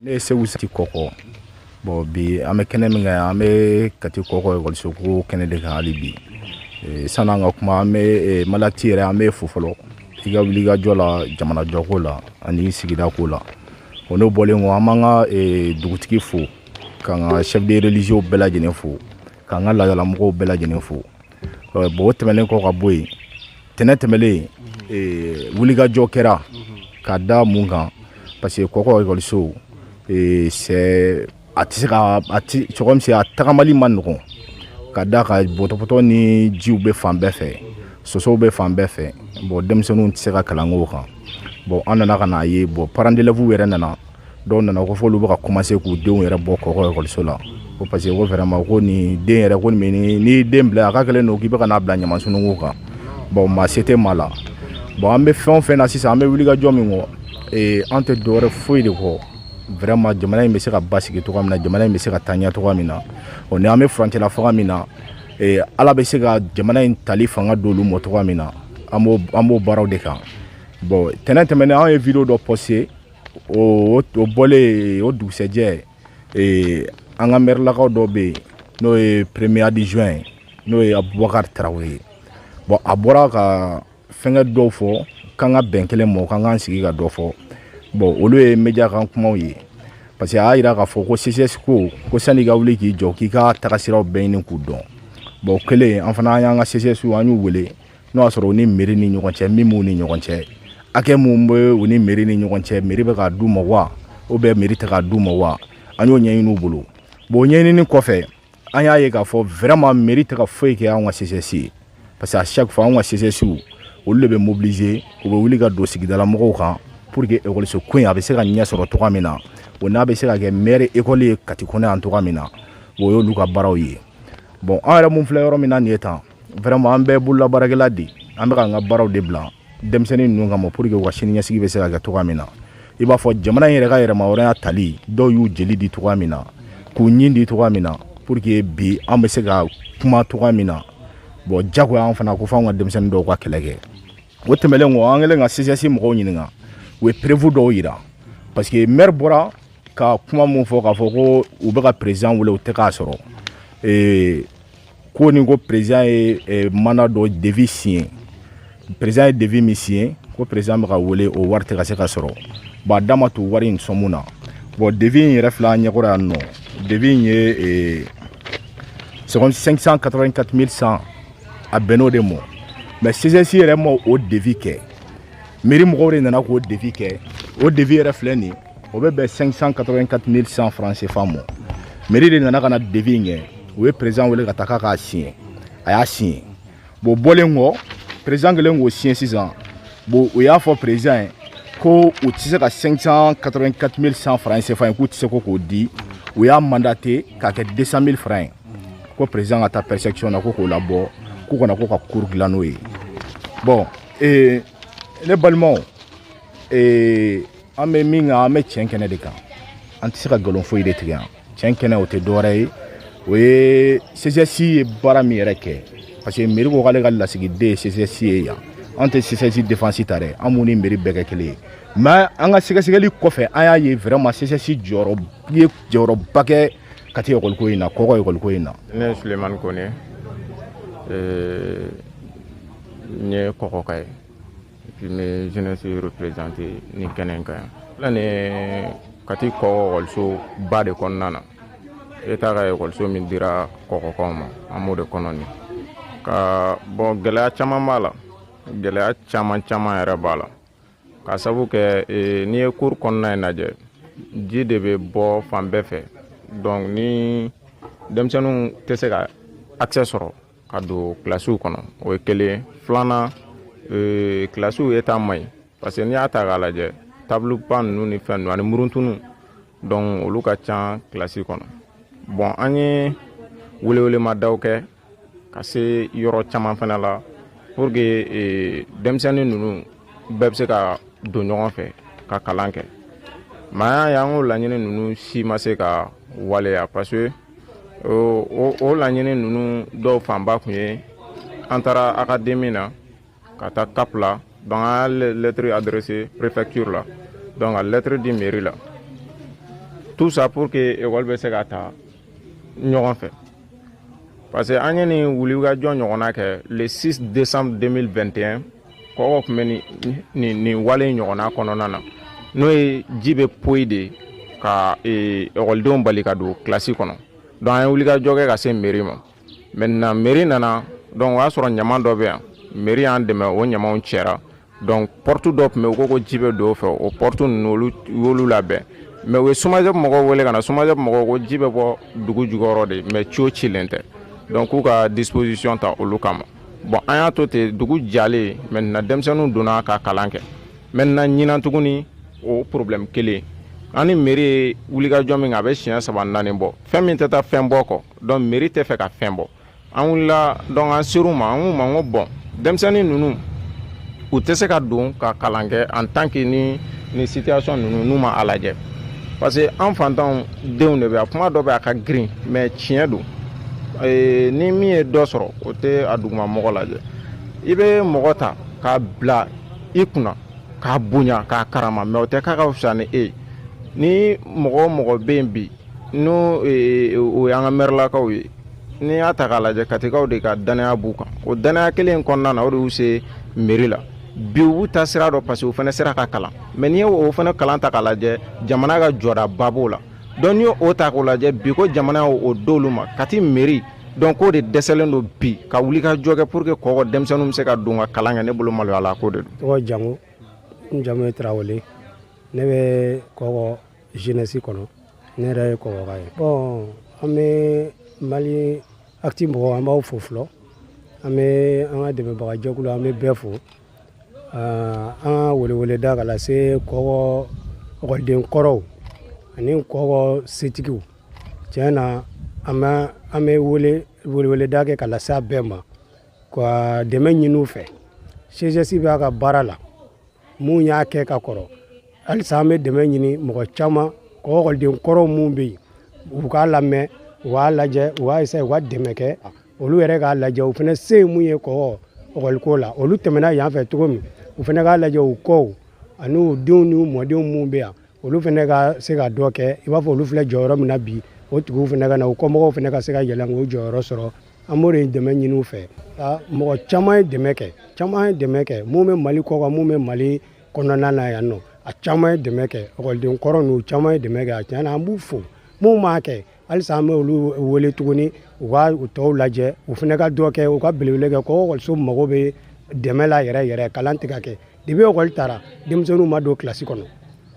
Ne ye Segu Sati Kɔkɔ. Bon, bi an bɛ kɛnɛ min kan, an bɛ Kati Kɔkɔ ekɔliso ko kɛnɛ de kan hali bi. San'an ka kuma, an bɛ Malati yɛrɛ, an bɛ fo fɔlɔ i ka wuli ka jɔ la jamana jɔko la ani sigida ko la. O n'o bɔlen kɔ, an b'an ka dugutigi fo, k'an ka chef de religieux bɛɛ lajɛlen fo, k'an ka laadalamɔgɔw bɛɛ lajɛlen fo. Bon, o tɛmɛnen kɔ ka bɔ yen, tɛnɛ tɛmɛlen, wulikajɔ kɛra ka da mun kan? Parce que Kɔkɔ ekɔliso, c'est a tɛ se ka a ti c'est comme si a tagamali ma nɔgɔn, ka da ka bɔtɔbɔtɔ ni jiw bɛ fan bɛɛ fɛ, sosow bɛ fan bɛɛ fɛ. Bon, denmisɛnninw tɛ se ka kalan k'o kan. Bon, an nana ka n'a ye, bon, parents d'élèves yɛrɛ nana, dɔw nana ko f'olu bɛ ka commencer k'u denw yɛrɛ bɔ Kɔkɔ ekɔliso la, ko parce que ko vraiment ko nin den yɛrɛ, ko nin n'i den bila, a ka kɛlen don k'i bɛ ka n'a bila ɲaman sununkun kan. Bon, maa se tɛ maa la. Bon, an bɛ fɛn o fɛn na sisan, an bɛ wulikajɔ min kɔ, an tɛ dɔwɛrɛ foyi de kɔ, vraiment jamana in bɛ se ka basigi cogoya min na, jamana in bɛ se ka taa ɲɛ cogoya min na, o ni an bɛ furancɛla fanga min na, Ala bɛ se ka jamana in tali fanga d'olu ma cogoya min na, an b'o baaraw de kan. Bon, tɛnɛ tɛmɛnen, an ye vidéo dɔ posté. O bɔlen, o dugusɛjɛ, an ka maire-lakaw dɔ bɛ yen, n'o ye premier adjoint ye, n'o ye Abubakar Tarawele ye. Bon, a bɔra ka fɛnkɛ dɔw fɔ k'an ka bɛn kelen ma, k'an k'an sigi ka dɔ fɔ. Bon, olu ye média kan kumaw ye, parce que a y'a yira k'a fɔ ko CSS ko sani ka wuli k'i jɔ, k'i ka tagasiraw bɛɛ ɲini k'u dɔn. Bon, kelen, an fana an y'an ka CSS, an y'u wele, n'o y'a sɔrɔ u ni mairie ni ɲɔgɔn cɛ, min b'u ni ɲɔgɔn cɛ, hakɛ mun bɛ u ni mairie ni ɲɔgɔn cɛ, mairie bɛ k'a d'u ma wa, ou bien mairie tɛ k'a d'u ma wa, an y'o ɲɛɲini u bolo. Bon, o ɲɛɲinini kɔfɛ, an y'a ye k'a fɔ vraiment mairie tɛ ka foyi kɛ anw ka CSS ye, parce que à chaque fois, anw ka CSS, olu de bɛ mobiliser, u bɛ wuli ka don sigidala mɔgɔw kan pour que ekɔliso ko in a bɛ se ka ɲɛ sɔrɔ cogoya min na, o n'a bɛ se ka kɛ maire école ye Kati kɔnɔ yan cogoya min na. O y'olu ka baaraw ye. Bon, an yɛrɛ mun filɛ yɔrɔ min na nin ye tan, vraiment an bɛɛ bololabaarakɛla de, an bɛ k'an ka baaraw de bila denmisɛnnin ninnu kama pour que u ka siniɲɛsigi bɛ se ka kɛ cogoya min na. I b'a fɔ jamana in yɛrɛ ka yɛrɛmahɔrɔnya tali, dɔw y'u jeli di cogoya min na, k'u ɲin di cogoya min na, pour que bi an bɛ se ka kuma cogoya min na. Bon, jagoya an fana ko f'anw ka denmisɛnnin dɔw ka kɛlɛ kɛ. O tɛmɛnen kɔ, an kɛlen ka CSS mɔgɔw ɲininka, u ye preuve dɔw yira, parce que maire bɔra ka kuma mun fɔ, k'a fɔ ko u bɛ ka président wele, u tɛ k'a sɔrɔ, ko ni ko président ye mandat dɔ devis signé, président ye devis min signé, ko président bɛ ka wele, o wari tɛ ka se ka sɔrɔ. Bon, a da ma to wari in sɔmun na. Bon, devis in yɛrɛ filɛ an ɲɛkɔrɔ yan nɔ. Devis in ye c'est comme 584 100, a bɛnn'o de ma. Mais CSS yɛrɛ ma o devis kɛ, mairie mɔgɔw de nana k'o devis kɛ. O devis yɛrɛ filɛ nin, o bɛ bɛn 584 100 francs CFA ma. Mairie de nana ka na devis in kɛ, u ye président wele ka taa k'a k'a signé, a y'a signé. Bon, bɔlen kɔ, président kɛlen k'o signé sisan, bon, u y'a fɔ président ye ko u tɛ se ka 584 100 francs CFA ye, k'u tɛ se ko k'o di. U y'a mandaté k'a kɛ 200 000 francs ye, ko président ka taa perception na, ko k'o labɔ, k'u kana ko ka cour dilan n'o ye. Bon, ne balimaw, an bɛ min kan, an bɛ tiɲɛ kɛnɛ de kan, an tɛ se ka nkalon foyi de tigɛ yan. Tiɲɛ kɛnɛ, o tɛ dɔwɛrɛ ye, o ye CSS ye baara min yɛrɛ kɛ, parce que mairie ko k'ale ka lasigiden ye CSS ye yan. An tɛ CSS défense ta dɛ, an b'u ni mairie bɛɛ kɛ kelen ye. Mais an ka sɛgɛsɛgɛli kɔfɛ, an y'a ye vraiment CSS jɔyɔrɔ ye jɔyɔrɔba kɛ Kati ekɔliko in na, Kɔkɔ ekɔliko in na. Ne ye Sulemani Kone, n ye Kɔkɔka ye, et puis n bɛ jeunesse représenté nin kɛnɛ in kan yan. Filɛ nin ye Kati Kɔkɔ ekɔliso ba de kɔnɔna na, État ka ekɔliso min dira Kɔkɔkaw ma, an b'o de kɔnɔ nin ka bɔn. Gɛlɛya caman b'a la, gɛlɛya caman caman yɛrɛ b'a la, ka sabu kɛ n'i ye cour kɔnɔna in lajɛ, ji de bɛ bɔ fan bɛɛ fɛ. Donc ni denmisɛnninw tɛ se ka accès sɔrɔ ka don kilasiw kɔnɔ, o ye kelen ye. Filanan, kilasiw état man ɲi, parce que n'i y'a ta k'a lajɛ, table banc ninnu ni fɛn ninnu ani muruntunu, donc olu ka ca kilasi kɔnɔ. Bon, an ye welewelemadaw kɛ ka se yɔrɔ caman fana la pour que denmisɛnnin ninnu bɛɛ bɛ se ka don ɲɔgɔn fɛ ka kalan kɛ. Mais an y'a ye, an k'o laɲini ninnu si ma se ka waleya, parce que o laɲini ninnu dɔw fanba kun ye, an taara académie na ka taa CAP la. Donc an y'a lettre adressé préfecture la, donc ka lettre di mairie la. Tout ça pour que école bɛ se ka ta ɲɔgɔn fɛ, parce que an ye nin wulikajɔ ɲɔgɔnna kɛ le 6 décembre 2021. Kɔkɔ tun bɛ nin wale ɲɔgɔnna kɔnɔna na, n'o ye ji bɛ poyi de ka ekɔlidenw bali ka don kilasi kɔnɔ. Donc an ye wulikajɔ kɛ ka se mairie ma. Maintenant, mairie nana, donc o y'a sɔrɔ ɲama dɔ bɛ yan. Mairie y'an dɛmɛ, o ɲamaw cɛra. Donc porte dɔ tun bɛ yen, u ko ko ji bɛ don o fɛ. O porte ninnu, olu u y'olu labɛn, mais u ye SOMAGEP mɔgɔw wele ka na. SOMAGEP mɔgɔw ko ji bɛ bɔ dugu jukɔrɔ de, mais tuyau cilen tɛ, donc k'u ka disposition ta olu kama. Bon, an y'a to ten, dugu jalen. Maintenant, denmisɛnninw donna ka kalan kɛ. Maintenant, ɲinan tuguni, o problème kelen. An ni mairie ye wulikajɔ min kɛ, a bɛ siɲɛ saba naani bɔ. Fɛn min tɛ taa fɛn bɔ kɔ, donc mairie tɛ fɛ ka fɛn bɔ. An wulila, donc an ser'u ma, an k'u ma ko bon, denmisɛnnin ninnu, u tɛ se ka don ka kalan kɛ en tant que ni situation ninnu n'u ma a lajɛ, parce que an fantanw denw de bɛ a kuma dɔ bɛ a ka girin, mais tiɲɛ don. Ni min ye dɔ sɔrɔ, o tɛ a duguma mɔgɔ lajɛ. I bɛ mɔgɔ ta k'a bila i kunna, k'a bonya, k'a karama, mais o tɛ k'a ka fisa ni e ye. Ni mɔgɔ o mɔgɔ bɛ yen bi, n'o o y'an ka mɛrilakaw ye, n'i y'a ta k'a lajɛ, Katikaw de ka danaya b'u kan. O danaya kelen in kɔnɔna na, o de y'u se mairie la bi. U b'u ta sira dɔn, parce que u fana sera ka kalan. Mais n'i ye o fana kalan ta k'a lajɛ, jamana ka jɔdaba b'o la. Donc n'i y'o ta k'o lajɛ bi, ko jamana y'o d'olu ma, Kati mairie, donc k'o de dɛsɛlen don bi ka wuli ka jɔ kɛ pour que kɔkɔ denmisɛnninw bɛ se ka don ka kalan kɛ, ne bolo maloyala ko de don. Tɔgɔ Jango, n jamu ye Tarawele. Ne bɛ Kɔkɔ jeunesse kɔnɔ, ne yɛrɛ ye Kɔkɔka ye. Bon, an bɛ Mali Actu mɔgɔw, an b'aw fo fɔlɔ. An bɛ an ka dɛmɛbaga jɛkulu, an bɛ bɛɛ fo. An ka weleweleda ka lase Kɔkɔ ekɔliden kɔrɔw ani Kɔkɔ setigiw. Tiɲɛ na, an bɛ wele weleweleda kɛ ka lase a bɛɛ ma ka dɛmɛ ɲini u fɛ. CGS b'a ka baara la, mun y'a kɛ ka kɔrɔ, halisa an bɛ dɛmɛ ɲini mɔgɔ caman. Kɔkɔ ekɔliden kɔrɔw mun bɛ yen, u k'a lamɛn, u k'a lajɛ, u k'a essayer u ka dɛmɛ kɛ. Olu yɛrɛ k'a lajɛ, u fana se ye mun ye kɔkɔ ekɔliko la. Olu tɛmɛna yan fɛ cogo min, u fana k'a lajɛ, u kɔw ani u denw n'u mɔdenw mun bɛ yan, olu fana ka se ka dɔ kɛ. I b'a fɔ olu filɛ jɔyɔrɔ min na bi, o tigiw fana ka na, u kɔmɔgɔw fana ka se ka yɛlɛn k'o jɔyɔrɔ sɔrɔ. An b'o de dɛmɛ ɲini u fɛ. Mɔgɔ caman ye dɛmɛ kɛ, caman ye dɛmɛ kɛ, mun bɛ Mali kɔ kan, mun bɛ Mali kɔnɔna na yan nɔ, a caman ye dɛmɛ kɛ. Ekɔliden kɔrɔ ninnu caman ye dɛmɛ kɛ, a tiɲɛ na, an b'u fo. Mun m'a kɛ, halisa an bɛ olu wele tuguni, u ka u tɔw lajɛ, u fana ka dɔ kɛ, u ka belebele kɛ. Ko ekɔliso mago bɛ dɛmɛ la yɛrɛ yɛrɛ. Kalan tɛ ka kɛ. Depuis ekɔli taara, denmisɛnninw ma don kilasi kɔnɔ.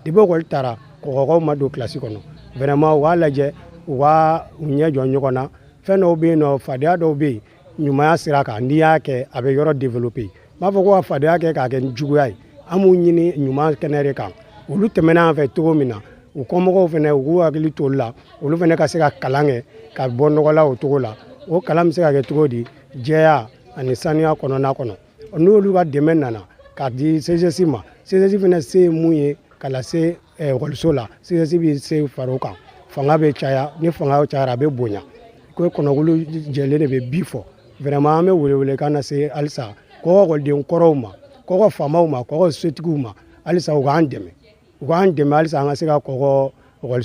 Depuis ekɔli taara, kɔkɔkaw ma don kilasi kɔnɔ. Vraiment, u k'a lajɛ, u ka u ɲɛ jɔ ɲɔgɔn na. Fɛn dɔw bɛ yen nɔ, fadenya dɔw bɛ yen, ɲumanya sira kan, n'i y'a kɛ, a bɛ yɔrɔ développer. N b'a fɔ ko ka fadenya kɛ k'a kɛ juguya ye, an b'u ɲini ɲuman kɛnɛ de kan. Olu tɛmɛna an fɛ cogo min na, u kɔmɔgɔw fana, u k'u hakili to olu la, olu fana ka se ka kalan kɛ ka bɔ nɔgɔ la o cogo la. O kalan bɛ se ka kɛ cogo di? Jɛya ani saniya kɔnɔna kɔnɔ. N'olu ka dɛmɛ nana k'a di CGS ma, CGS fana se ye mun ye ka lase ekɔliso la, CGS bɛ se fara o kan, fanga bɛ caya. Ni fanga cayara, a bɛ bonya ko kɔnɔkulu jɛlen de bɛ bi fɔ. Vraiment, an bɛ welewelekan lase halisa kɔkɔ ekɔliden kɔrɔw ma, kɔkɔ faamaw ma, kɔkɔ setigiw ma, halisa u k'an dɛmɛ, u k'an dɛmɛ halisa an ka se ka kɔkɔ ekɔliso